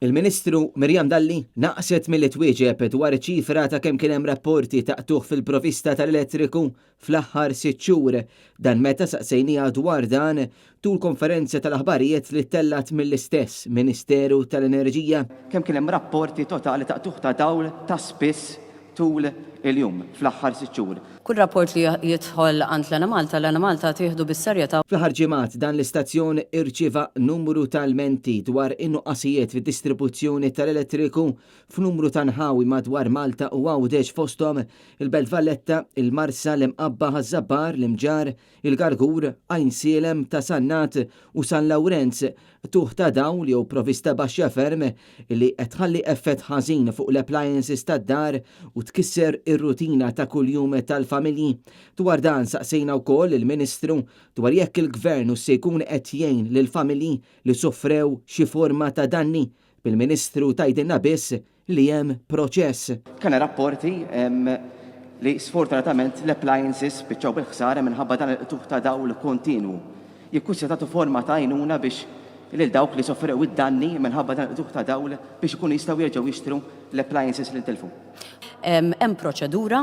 Il-Ministru Miriam Dalli naqset milli twieġeb dwar iċ-ċifra ta' kemm kien hemm rapporti ta' qtugħ fil-provista tal-elettriku fl-aħħar sitt xhur. Dan meta saqsejniha dwar dan tul konferenza tal-aħbarijiet li ttellgħet mill-istess Ministeru tal-Enerġija. Kemm kien hemm rapporti totali ta' qtugħ ta' dawl ta' spiss tul il-jum fl-aħħar sitt xhur. Kull rapport li jidħol għand l-Enemalta, l-Enemalta tieħdu bis-serjetà. Fl-aħħar ġimgħat dan l-istazzjon irċieva numru ta' lmenti dwar in-nuqqasijiet fid-distribuzzjoni tal-elettriku f'numru ta' nħawi madwar Malta u Għawdex fosthom il-Belt Valletta, il-Marsa, l-Imqabba, Ħaż-Żabbar, l-Imġarr, Il-Gargur, Għajnsielem, Ta' Sannat u San Lawrenz, qtugħ ta' dawl jew provista baxxa ferm li qed tħalli effett ħażin fuq l-appliances tad-dar u tkisser ir-rutina ta' kuljum tal-familji. Dwar dan saqsejna wkoll lill-Ministru dwar jekk il-Gvern hux se jkun qed jgħin lill-familji li sofrew xi forma ta' danni, bil-Ministru tgħidilna biss li hemm proċess. Kellna rapporti li sfortunatament l-appliances spiċċaw bil-ħsara minħabba dan il-qtugħ ta' dawl kontinwu. Jekk hux se tagħtu forma ta' għajnuna biex lil dawk li sofrew id-danni minħabba dan il-qtugħ ta' dawl biex ikunu jistgħu jerġgħu jixtru l-appliances li ntilfu. Hemm proċedura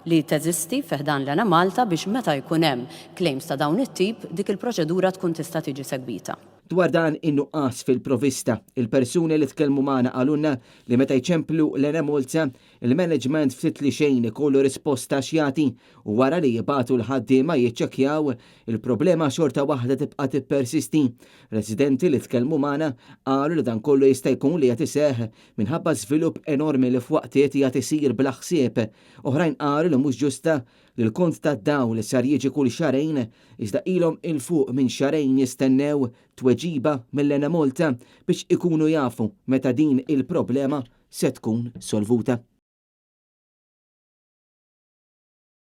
li teżisti fi ħdan l-Enemalta biex meta jkun hemm claims ta' dawn it-tip, dik il-proċedura tkun tista' tiġi segwita. Dwar dan in-nuqqas fil-provista, il-persuni li tkellmu magħna qalulna li meta jċemplu l-Enemalta, il-management ftit li xejn ikollu risposta x'jagħti u wara li jibagħtu l-ħaddiema jiċċekkjaw, il-problema xorta waħda tibqa' tippersisti. Residenti li tkellmu magħna qalu li dan kollu jista' jkun li qed iseħħ minħabba żvilupp enormi li f'waqtiet qiegħed isir bla ħsieb. Oħrajn qalu li mhux ġusta li l-kont tad-dawl sar jiġi kull xahrejn iżda ilhom 'il fuq minn xahrejn jistennew tweġiba mill-Enemalta biex ikunu jafu meta din il-problema se tkun solvuta.